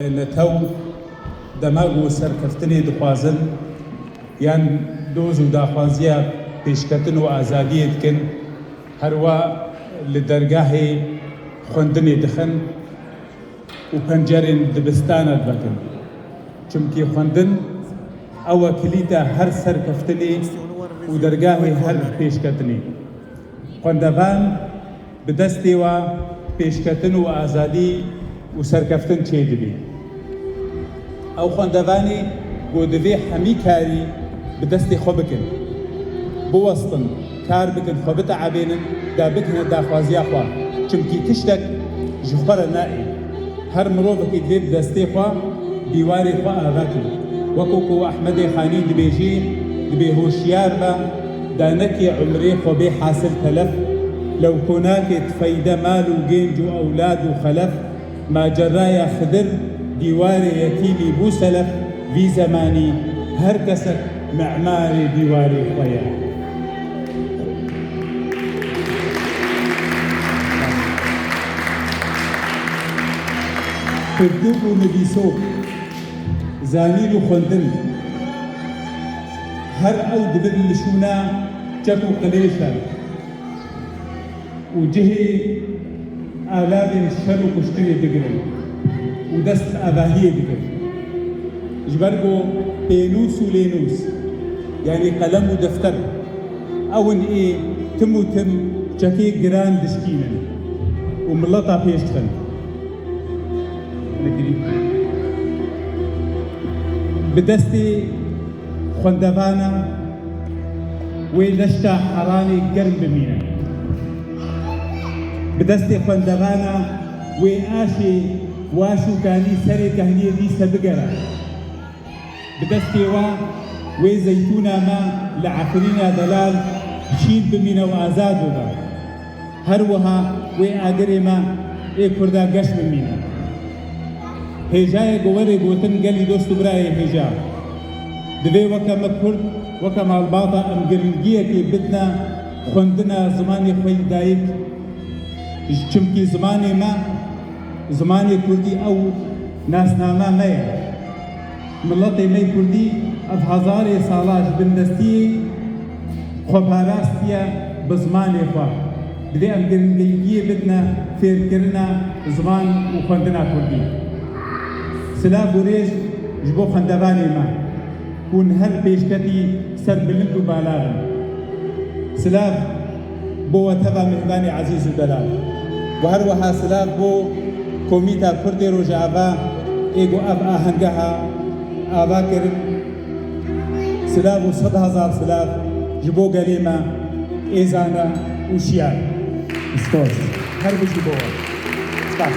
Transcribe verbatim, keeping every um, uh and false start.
Netew dema ku serkeftinê dixwazin yan doz û daxwaziya pêşketin û azadiyê dikin, herwa li dergahê xwendinê dixin û pencerên dibistana divekin. Çimkî xwendin ew e kilîta her serkeftinê û dergahê her pêşketinê. Xwendevan bi destê wa pêşketin û azadî û serkeftin çêdibî. Ew xwendevanê ku divê hemî karî bi destê xwe bikin, biwestin, kar bikin, xwe biteebênin, da bigihine daxwaziya xwe. Çimkî tiştek ji xwe re nayê. Her mirovekî divê bi destê xwe dîwarê xwe ava ke. Wekû ku Ehmedê Xanî dibêjî, dibê hoşyar be, da nekê umrê xwe bê hasil telef, lew ku nake tifeyde mal û gênc û ewlad û xelef, maceraya Xidir dîwarê yetîmî bû selef, vî zemanî her kesek mimarê dîwarê xwe ye. Pirtûk û nivîsok, zanîn û xwendin, her ew dibin li şûna çek û qilêşan û cihê alavên şer û kuştinê digirin û dest bi avahiyê dikin. Ji ber ku pênûs û lênûs, yanî qelem û defter, ew in ê tim û tim çekê giran dişkînin û mileta pêş dixin. Bi destê xwendevana wê deşta Heranê germ bimîne. Bi destê xwendevana wê aşê waş û kanî serê kehniyê dîse bigere. Bi destê wa wê zeytûna me li efirîna delal şîn bimîne û azad bibe. Her wiha wê agirê me ê Kurda geş bimîne. Hêjayê ku werê gotin gelî dost û birayê hêja. Divê weke me Kurd, weke malbata em giringiyekê bidine xwendina zimanê xwe yî dayik. Çimkî zimanê me, zimanê Kurdî ew nasnama me ye. Miletê me Kurdî ev hezarê sala ji bindestiyê xwe parastiye bi zimanê xwe. Divê em giringiyê bidine fêrkirina ziman û xwendina Kurdî. Silav û rêz ji bo xwendevanê me, hûn her pêşketî serbilind û balav in. Silav bo we teva mêvanê ezîz û delal. Û her wiha silav bo Komîta Kurdê Rojava ê ku ev ahengeha ava kirin. Silav û sed hezar silav ji bo gelê me ê zana û şiyar. Spas. Her bijî bo we. Spas.